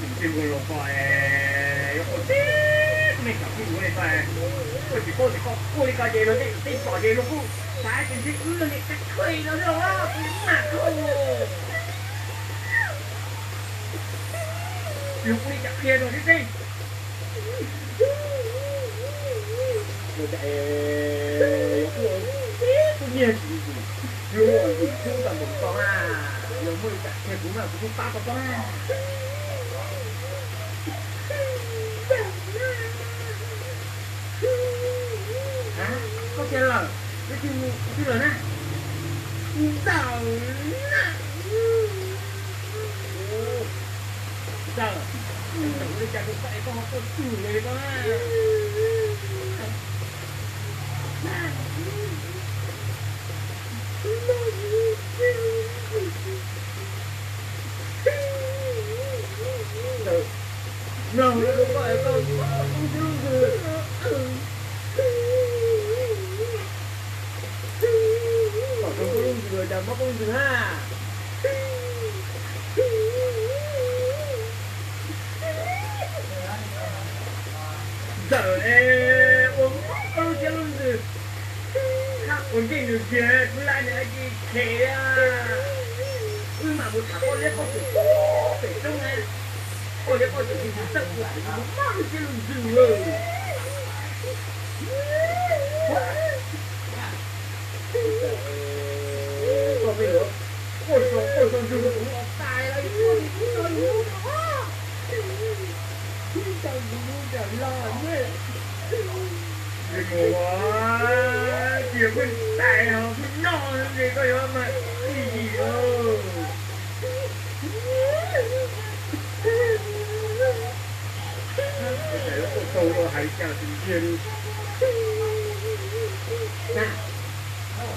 Tij Npug Loos koj, yuav ua tib neeg tsam tij Npug Loos koj, koj tsis paub tias koj ua li ko ces luag tej tus tij pom ces luag kuj xav tias ntshe wb yog niag kab khuj no xwb os, tus mag koj. Luag ua li cas qhia rau seb. Ua cas yuav ua tib tug niag tsis luag ntxim hlub tau npaum koj na, yog muaj li cas qhia kuv mas kuv thiaj pab tau koj na. Koj tiag lawm, twb tsis mus twb lawm na. Ntxawm na. Ntxawm, ntxawm ua li cas rau koj es koj ho tuaj twg li koj na? Ntxawm, mloog rau koj es koj mob koob siab lub ntsws. Kom rau koj lub ntsws cas mob koob ntsws na. Ntxawm es ua mob koj lub siab lub ntsws. Ua ntej nws tiag, kuv laj nws cia li khem. Wb mam mus tham koj liab koj txwm pem roob na. Koj liab koj txwm tus txawj ua txwm mus mob lub siab lub ntsws lawm. Koj me nyuam quaj so quaj so ntsws rau kuv los tais los yus tuaj li kuv tso yus lub no. Tau yus lub nram los ne. Li mus ua tias pheej tais ho pheej noj li koj yuav mas ib yim os. Ua cas yuav quaj taug luaj hais li cas tus ntiag li. Na,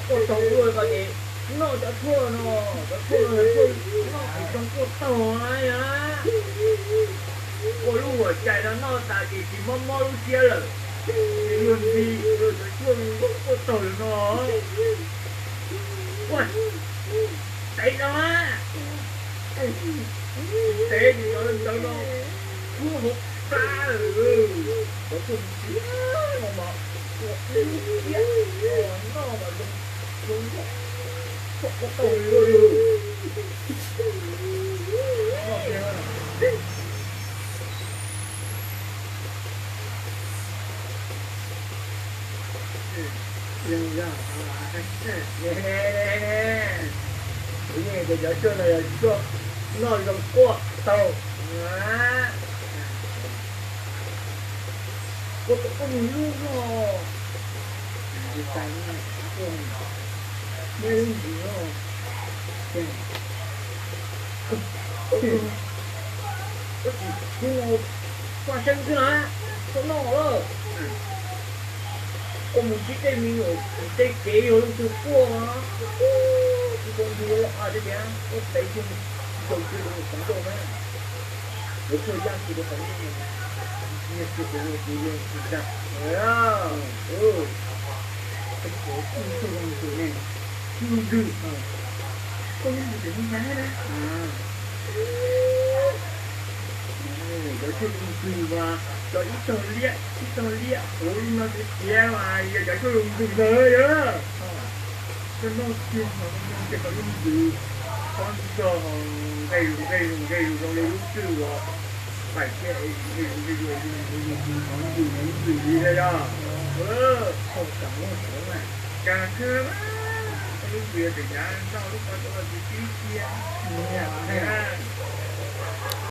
quaj taug luaj ko ces noj cov tshuaj no, cov tshuaj no yog tshuaj noj tsis zoo quaj taug na yom. Ua lub huam cai no noj tas ces tsis mob mob lub siab lawm. Ces luag nti, luag cov tshuaj quaj taug lawm no. Ua, tev no na. Tev ces cov ntawd no kub hauv plab lawm. Cov tshuaj siab no mas ua ib lub siab no noj mas zoo, zoo nkauj, txhob quaj taug li lawm. Noj kiag. Kuv yeej tias cov tshuaj no yog tshuaj noj zoo quaj taug. Quaj taug quaj nws lub no. Nws tais no, quaj nws lub ntsis no. Koj tsis hlub no, faj seeb xwb na, txhob noj lawm. Koj mus ntsib tej me nyuam tsis tej kev yog leej twg quaj, tsis tau ntsws los hais tias koj tev kiag mus ntaus kiag rau tus qhov ncauj na. Lawv tuaj yaj kiag rau qhov ncauj, yaj kiag rau tus yog tus zaj. Koj tus zoo ntws ne, tus zoo ntws, koj zoo ntws tseem mus nyav na. Cov tshuaj zoo ntws mas cov ib tog liab ib tog liab hauv li no tiav tiav mas yog cov tshuaj zoo ntws ntawd yog. Koj noj kiag mas koj noj kiag tau ib ntws, qhov nrog nqe zus nqe zus nqe zus zoo li lub twj uas pais kiag es nqe zus nqe zus es zus zus zus zus ntws ntws li yog. Cas kawg, lub ntws tseem nyav noj lub qhov rau tib kiag.